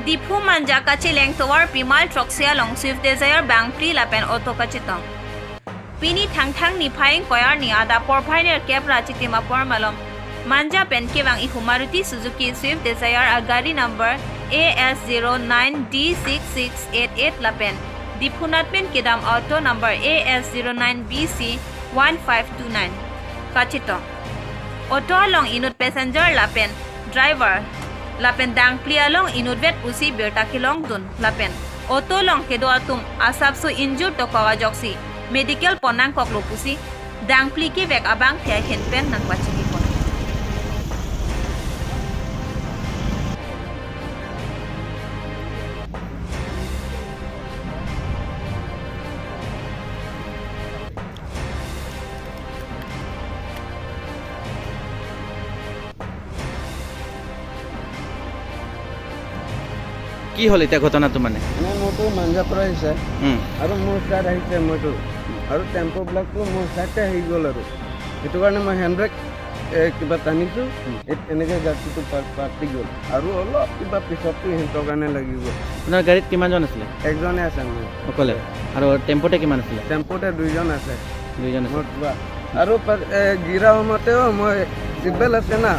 Diphu Manja kachileng towar Pimal Troksia long Swift Dzire bangpli lapen auto kachitong. Pini thang thang ni phaing koyar ni ada por phainer kebra chitima por malom. Manja pen kewang ihu Maruti Suzuki Swift Dzire a gari number AS09D6688 lapen. Diphunat pen kedam auto number AS09BC1529 kachitong. Auto along inut passenger lapen driver lapen dang pli along inut vet pusi berta kilong dun lapen. Auto long kedo atum asap su injure to kawa joksi medical ponang koklo pusi dang pli ki vek abang thia hen pen nang pachiki pon. কি হ'ল এতিয়া ঘটনাটো মানে? মানে মোৰতো মাঞ্জাৰ পৰা আহিছে আৰু মোৰ ছাইড আহিছে মইতো আৰু টেম্প'বিলাকতো মোৰ ছাইডতে আহি গ'ল আৰু সেইটো কাৰণে মই হেণ্ড ব্ৰেক কিবা টানিছোঁ, এনেকৈ গাড়ীটো পাতি গ'ল আৰু অলপ কিবা পিছততো সিহঁতৰ কাৰণে লাগি গ'ল। আপোনাৰ গাড়ীত কিমানজন আছিলে? একজনে আছে মোৰ। অকলে? আৰু টেম্পোতে কিমান আছিলে? টেম্প'তে দুইজন আছে। দুইজন আছে। মোৰ কিবা আৰু গিৰা সময়তেও মই চিটবেল্ট আছে না,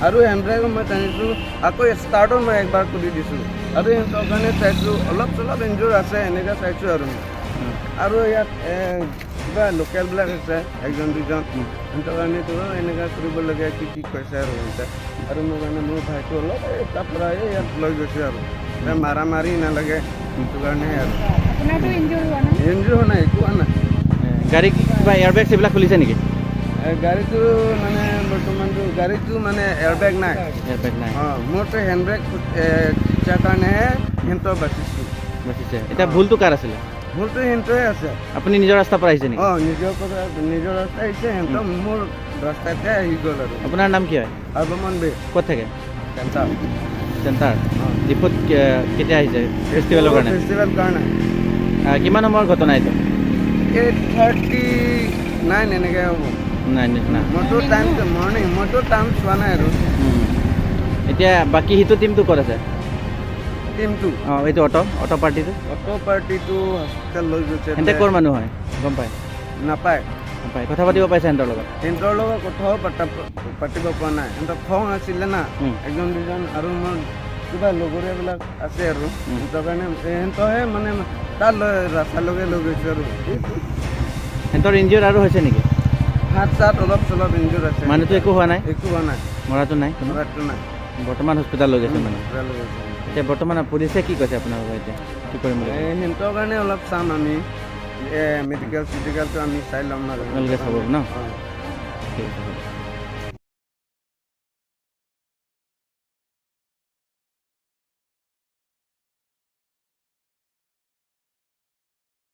আৰু হেণ্ড ব্ৰেকো মই টানিছোঁ, আকৌ ষ্টাৰ্টো মই একবাৰ কৰি দিছোঁ আৰু সিহঁতৰ কাৰণে চাইছোঁ, অলপ চলপ ইনজুৰ আছে এনেকৈ চাইছোঁ আৰু মই। আৰু ইয়াত কিবা লোকেলবিলাক আছে একজন দুজন, সিহঁতৰ কাৰণেতো এনেকুৱা কৰিবলগীয়া কি কি কৈছে আৰু সিহঁতে আৰু মোৰ কাৰণে মোৰ ভাইটো অলপ এই তাৰ পৰা এই ইয়াত লৈ গৈছে আৰু মাৰা মাৰি নালাগে সেইটো কাৰণেহে আৰু। আপোনাৰতো ইনজুৰ হোৱা নাই? ইনজুৰ হোৱা নাই, একো হোৱা নাই। গাড়ী কিবা এয়াৰবেগ এইবিলাক খুলিছে নেকি? গাড়ীটো মানে বৰ্তমানটো গাড়ীটো মানে এয়াৰবেগ নাই। এয়াৰবেগ নাই। অঁ, মোৰতো হেণ্ড ব্ৰেক খিচাৰ কাৰণেহে সিহঁতৰ বাচিছোঁ। বাচিছে। এতিয়া ভুলটো কাৰ আছিলে? ভুলটো সিহঁতৰে আছে। আপুনি নিজৰ ৰাস্তাৰ পৰা আহিছে নেকি? অঁ, নিজৰ পৰা নিজৰ ৰাস্তা আহিছে, সিহঁতৰ মোৰ ৰাস্তাতে আহি গ'ল আৰু। আপোনাৰ নাম কি হয়? আগমন বে। ক'ত থাকে? চেণ্টাৰ। চেণ্টাৰ। অঁ। ডিফুত কেতিয়া আহিছে? ফেষ্টিভেলৰ কাৰণে? ফেষ্টিভেল কাৰণে। কিমান সময়ৰ ঘটনা এইটো? 8:39 এনেকৈ হ'ব। নাই নিচিনা। মইতো টাইম মৰ্ণিং, মইতো টাইম চোৱা নাই আৰু। এতিয়া বাকী সিটো টিমটো ক'ত আছে? টিমটো? অঁ, এইটো অট' পাৰ্টিটো। অট' পাৰ্টিটো হস্পিটেল লৈ গৈছে। সিহঁতে ক'ৰ মানুহ হয় গম পায়? নাপায়। নাপায়। কথা পাতিব পাইছে সিহঁতৰ লগত? সিহঁতৰ লগত কথাও পাতিব পৰা নাই, সিহঁতৰ খং আছিলে না। একজন দুজন আৰু মোৰ কিবা লগৰীয়াবিলাক আছে আৰু সিহঁতৰ কাৰণে সিহঁতৰহে মানে তাত লৈ ৰাস্তালৈকে লৈ গৈছে আৰু। সিহঁতৰ ইনজিঅ'ৰ আৰু হৈছে নেকি? হাত চাত অলপ চলপ ইনজুৰ আছে। মানুহটো একো হোৱা নাই? একো হোৱা নাই। মৰাটো নাই? মৰাটো নাই। বৰ্তমান হস্পিটেল লৈ গৈছে মানে? হস্পিটেল লৈ গৈছে। এতিয়া বৰ্তমান পুলিচে কি কৈছে আপোনালোকক, এতিয়া কি কৰিম বুলি? সিহঁতৰ কাৰণে অলপ চাম আমি, মেডিকেল চিডিকেলটো আমি চাই ল'ম আৰু। আপোনালোকে চাব ন? অঁ। ঠিক আছে, হ'ব।